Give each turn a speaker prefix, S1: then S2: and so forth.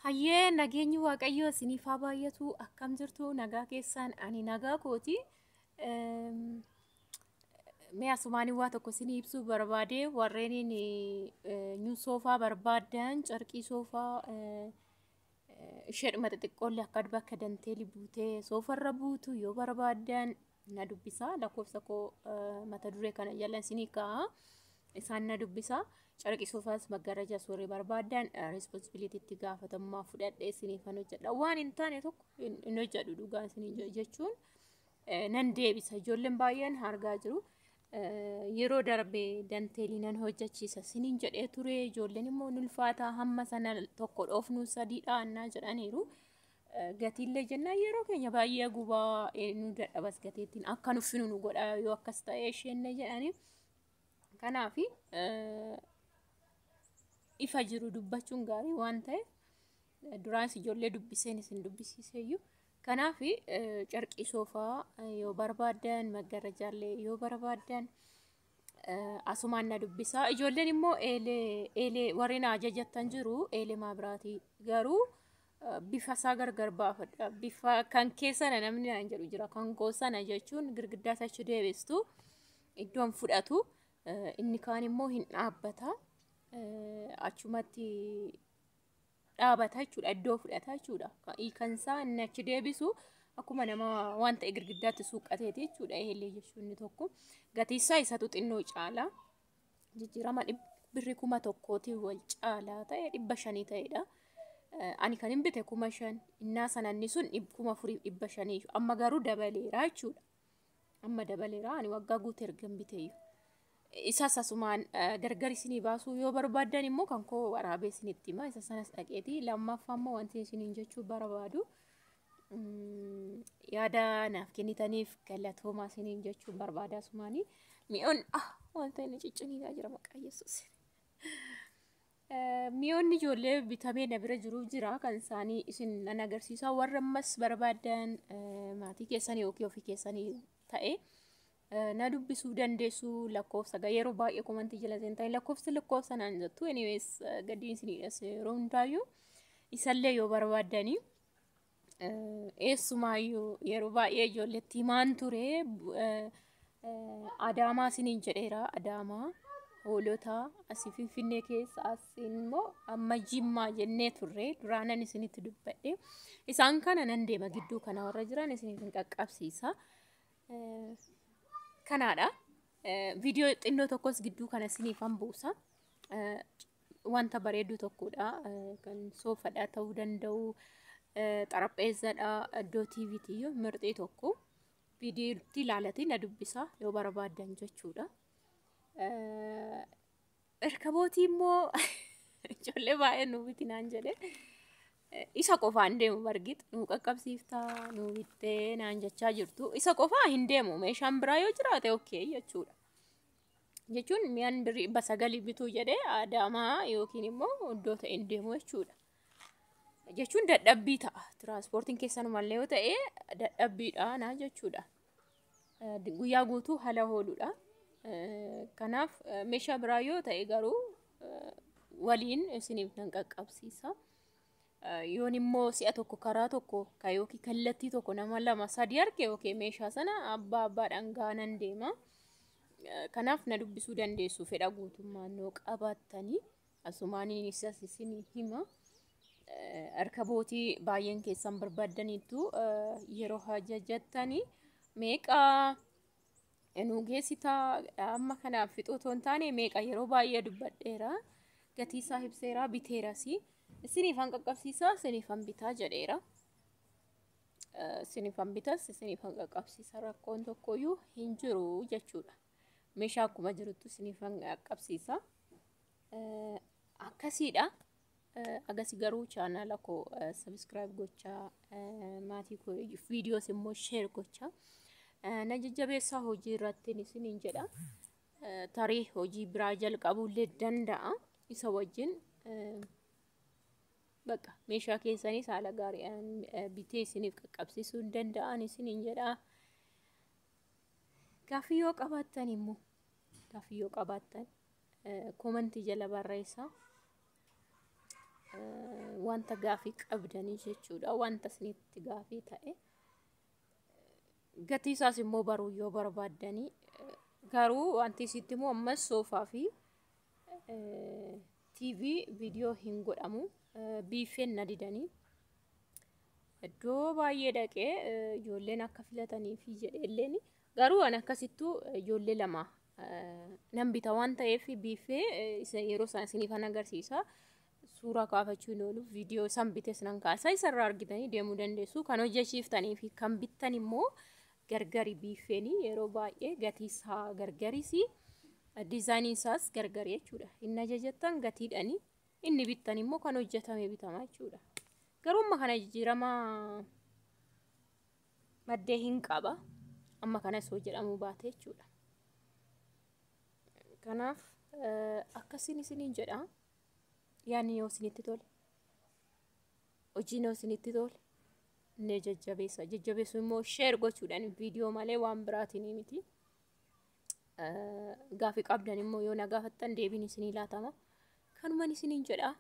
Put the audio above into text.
S1: Hayyee, nageenyi Waaqayyoo isiniif haa baay'atu. Akkam jirtu? Nagaa keessaan? Ani nagaa kooti. Mee asumaan waa tokko isinii ibsuu barbaade. Warreen soofaa barbaaddan, carqii soofaa isheedhuma xixiqqoollee akka bakka danteelii buutee soofarra buutu yoo barbaaddan na dubbisa. Lakkoofsa koo mata duree kana jala isinii kaa'a. Isaan na dubbisa. Carqii soofaas maggarajaas warri barbaaddan responsibility, itti gaafatamummaa fudhadhee isiniifan hojjedha. Waan hin taane tokko hin hojjedhu, dhugaa isinii jechuun nan deebisa. Ijoolleen baay'een argaa jiru. Yeroo darbe danteelii nan hojjechiisa isiniin jedhee ture. Ijoolleen immoo ulfaata, hamma sana tokko dhoofnu sadiidha annaa jedhaniiru. Gatiillee jennaan yeroo keenya baay'ee gubaa nu dadhabas, gateettiin akka nuffinu nu godha yoo akkas ta'e isheenne jedhanii. Kanaaf ifa jiru dubbachuun gaarii waan ta'eef duraanis ijoollee dubbiseen isin dubbisiiseyyuu. Kanaaf carqii soofaa yoo barbaaddan, maggarajaallee yoo barbaaddan asumaan na dubbisaa. Ijoolleen immoo eelee eelee warreen ajajattan jiru, eelee maabiraatii garuu bifa isaa gargar baafadha. Bifa kan keessana namni naan jedhu jira. Kan koo sana jechuun girgiddaa achi deebistu iddoon fudhatu, inni kaan immoo hin dhaabbata. Achumatti dhaabata jechuudha. Iddoo fudhata jechuudha. Kan isaa inni achi deebisu akkuma nama waan ta'e girgiddaatti suuqqateeti jechuudha. Eelee jechuun inni tokko. Gatii isaa isatu xinnoo caala. Jijjiirama birri 1000tiin wal caalaa ta'e, 500 ta'edha. Ani kan hin bite 5000, innaa sana inni sun 4500, amma garuu dabaleera jechuudha. Amma dabaleera, ani waggaa guute erga hin biteeyyu. Isas asumaan gargar isinii baasuu yoo barbaaddan immoo kan koo waraabee isinitti hima. Isa sanas dhaqeeti. Lammaffaa immoo wanti isiniin jechuu barbaadu, yaada naaf kennitaniif galatoomaa isiniin jechuu barbaada asumaanii. Mi'oon wanta inni cicciniigaa jira, maqaa Yesuus. Mi'oonni ijoollee bitamee na bira jiru jira, kan isaanii isin nan agarsiisa. Warra ammas barbaaddan maatii keessanii yookiin ofii keessanii ta'e na dubbisuu dandeessu. Lakkoofsa yeroo baay'ee komantii jala seentan lakkoofsa lakkoofsa naan jettu. Anyways, gadiin isinii yeroo hundaayyuu isallee yoo barbaaddanii eessumaayyuu yeroo baay'ee ijoolleetti himaan ture. Adaamaa isiniin jedheera. Adaamaa, Hoolota, asii Finfinnee keessa, asiin immoo amma Jimmaa jennee turre duraanan isinitti dubbadhe. Isaan kana nan deema, gidduu kana warra jiran isiniif hin qaqqabsiisa. Kanaadha. Viidiyoo xinnoo tokkos gidduu kana isiniifan buusa. Wanta bareedu tokkodha. Kan soofadhaa ta'uu danda'u, xarapheezzaadha, iddoo TVtiyyuu mirxii tokko. Viidiyootti ilaalatii na dubbisa yoo barbaaddan jechuudha. Erkabootii immoo ijoollee baay'ee nu biti naan jedhe. Isa qofaan deemu bargit nu qaqqabsiiftaa, nu bittee naan jechaa jirtu. Isa qofaa hin deemu, meeshaan biraa yoo jiraate okay jechuudha. Jechuun mi'aan birrii 900 bituu jedhee Adaamaa yookiin immoo iddoo ta'e hin deemu jechuudha. Jechuun dadhabbii ta'a. Tiraanspoortiin keessanumallee yoo ta'e dadhabbiidha naa jechuudha. Guyyaa guutuu haala ooludha. Kanaaf meeshaa biraa yoo ta'e garuu waliin isiniif nan qaqqabsiisa. Yoon immoo si'a tokko karaa tokko yookiin kallattii tokko nama lama sadi arge yookiin meeshaa sana abbaa abbaadhaan gaanan deema. Kanaaf na dubbisuu dandeessu fedha guutummaan noo qabaattanii, asumaaniin isas isinii hima. Arkabootii baay'een keessan barbaaddaniitu, yeroo ajajattanii meeqa nu geessitaa, amma kanaaf fixuu otoo hin taane meeqa yeroo baay'ee dubbadheera. Gatii isaa ibseera, biteeras. Isiniifan qaqqabsiisa, isiniifan bitaa jedheera. Isiniifan bitas, isiniifan qaqqabsiisa, rakkoon tokkoyyuu hin jiru jechuudha. Meeshaa akkuma jirutti isiniifan qaqqabsiisa. Akkasiidha. Agasi garuu chaanaala koo subscribe gochaa, maatii koo viidiyoos immoo share gochaa na jajjabeessaa hojii irratti isiniin jedha. Tarii hojii biraa jalqabuullee danda'a. Isa wajjin bakka meeshaa keessanis haala gaariidhaan bitee isiniif qaqqabsiisuu hin danda'an isiniin jedha. Gaaffii yoo qabaattan immoo, gaaffii yoo qabaattan koomantii jala barreessaa. Wanta Wanta gaafii qabdanii jechuudha. Wanta isinitti gaafii ta'e. Gatii isaas immoo baruu yoo barbaaddanii, garuu wanti isitti immoo ammas soofaa fi TV viidiyoo hin godhamu. Biiffeen na didanii. Iddoo baay'ee dhaqee ijoolleen akka filatanii fi jedheelleen, garuu ani akkasittuu ijoollee 2 nan bita waan ta'eef, biiffee yeroo isaan isiniifan agarsiisa. Suuraa kaafachuu hin oolu, viidiyoo isaan bites nan kaasa, isarraa argitanii deemuu dandeessu. Kan hojjechiiftanii fi kan bittan immoo gargari. Biiffeenii yeroo baay'ee gatii isaa gargaris, diizaayiniin isaas gargari jechuudha. Inni ajajattan gatiidhani, inni bittan immoo kan hojjetame bitama jechuudha. Garuu amma kana jijjiirama maddee hin qaba. Amma kanas hoo jedhamuu baate jechuudha. Kanaaf akkasiin isiniin jedha. Yaadni yoo isinitti tole, hojiin yoo isinitti tole, inni jajjabeessa. Jajjabeessu immoo share gochuudhaan, viidiyoo malee waan biraatiin miti. Gaafii qabdan immoo yoo na gaafattan deebiin isinii laatama. Kanuman isiniin jedha.